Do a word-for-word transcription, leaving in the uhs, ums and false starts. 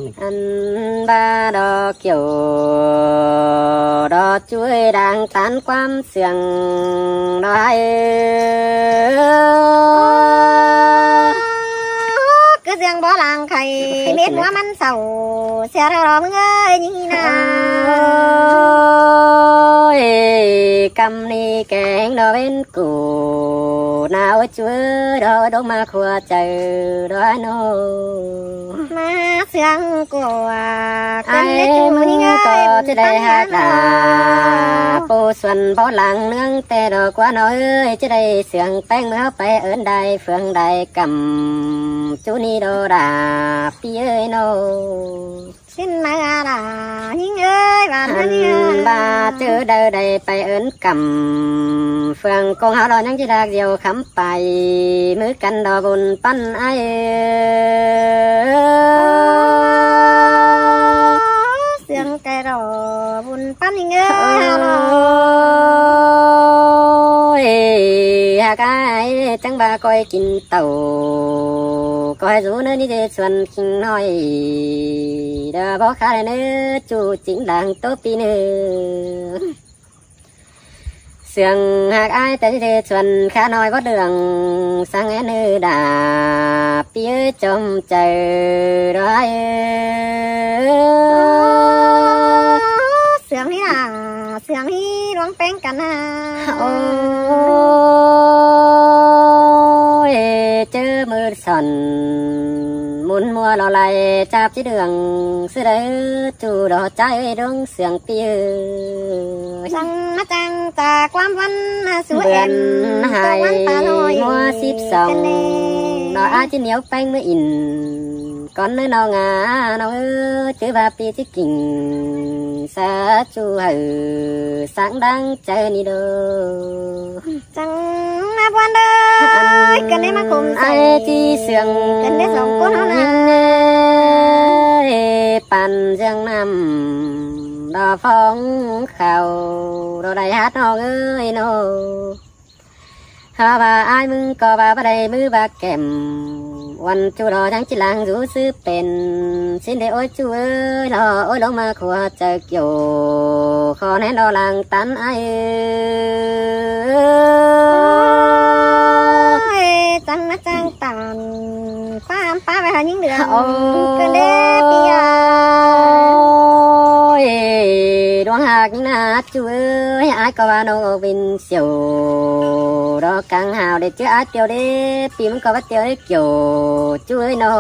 Ăn ꞌva ꞌđọ kiẻo ꞌđọ ꞌchu ơi đang ꞌtán ꞌquám ꞌsướng ꞌđọ ai. Cứ ꞌsướng bók lăng khay mết ꞌmứa ꞌmắn sau sia ꞌtoi ꞌmứng ơi ꞌnị ꞌna. Ôi, ꞌcắm ꞌnị kéng ꞌđọ ꞌvến ꞌcụ ꞌna ôi ꞌchu ơi ꞌđọ ꞌlống ꞌmá khua chaư ꞌđọ ꞌnị. ꞌMá ꞌsướng ꞌcọ ai ꞌcắn ꞌmá ꞌchu ꞌmự ꞌnị ꞌnưng ꞌcọ ơi, ꞌchớ đảy ꞌvến hák ꞌtáng đa. ꞌNa ꞌpộ suôn bók lăng ꞌnướng ꞌtẹ ꞌđọ ꞌquá ꞌnọ ơi, ꞌchớ đảy ꞌsướng ꞌpéng ꞌmưa ꞌháu pay ứn đảy phướng đảy ꞌcắm ꞌchu ꞌnị ꞌđọ đa ꞌpi ơi ꞌnọ. Xin ꞌmá đa ꞌnưng ơi, ꞌván ꞌmá ꞌnưng ơi. Ăn ꞌva ꞌchớ đaư đảy pay ứn ꞌcắm phướng ꞌcóng ꞌháu ꞌđọ ꞌnhắng ꞌchí đak diêu khắm pay ꞌmứ căn ꞌđọ bun ꞌpắn ai. ꞌSướng kẻ ꞌđọ bun ꞌpắn ꞌnưng ơi. Ôi, hák ai chắng ꞌva ꞌcoi kin tảu ꞌcoi dú ꞌnớ ꞌnị ꞌdệt suôn khing ꞌnọi. Đa bók khá đảy ꞌnớ ꞌchu chính đang ꞌtố ꞌpi ꞌnớ. ꞌSướng hák ai ꞌtẹ ꞌdệt suôn khá ꞌnọi bók đường sáng én ꞌnớ đa ꞌpi ơi chom chaư ꞌđọ ai. ꞌSướng ꞌnị ꞌna, ꞌsướng ꞌnị ꞌluống ꞌpéng căn ꞌna. Ôi, ꞌchớ ꞌmự son ꞌmún ꞌmua ꞌlọ lai chắp ꞌchí đường ꞌsứ đaư ꞌchu ꞌđọ chai ꞌluống ꞌsướng ꞌpi ơi. Chắng ꞌmá chắng ta ꞌquám ꞌvắn ꞌsú bươn ên hài ꞌtố ꞌvắn ta ꞌnọi ꞌmua síp song căn ꞌnị. ꞌNọ ai ꞌchí ꞌnéo ꞌpéng ꞌmứa in cón ꞌnớ ꞌnọng a ꞌnọng ơi, ꞌchớ ꞌva ꞌpi ꞌchí king sa ꞌchu hảư sáng đáng chaư ꞌnị ꞌđọ. Chắng ꞌmá ꞌpuôn đơi, căn ꞌnị ꞌmá khôm ai sai ꞌchí ꞌsướng căn ꞌnị song ꞌcốn ꞌháu ꞌna. ꞌNhính ơi, păn ꞌdương ꞌnặm ꞌđọ phóng khảu ꞌđọ đảy hát ꞌnọng ơi ꞌnọ. Hả ꞌva ai ꞌmứng ꞌcọ ꞌva báu đảy ꞌmứ ꞌva kẻm. Uôn ꞌchu ꞌđọ chắng ꞌchí lăng dú ꞌsứ pên. Xin đảy ôi ꞌchu ơi ꞌnọ, ôi ꞌlống ꞌmá khua chaư kiẻo. Khon hén ꞌđọ lăng ꞌtán ai. Ôi, chắng ꞌmá chắng tản. ꞌPá ꞌmá ꞌpá ꞌvạy hả ꞌnhính đường. Ôi, căn ꞌnị ꞌpi a. Ôi, ꞌluống hák ꞌnhính ꞌna ꞌchu ơi, ai ꞌcọ ꞌva ꞌnọng ꞌcọ vin siêu. ꞌDọ cang hảo đảy ꞌchớ ai tiêu đé, ꞌpi ꞌmứng ꞌcọ ꞌva tiêu đé kiẻo ꞌchu ơi ꞌnọ.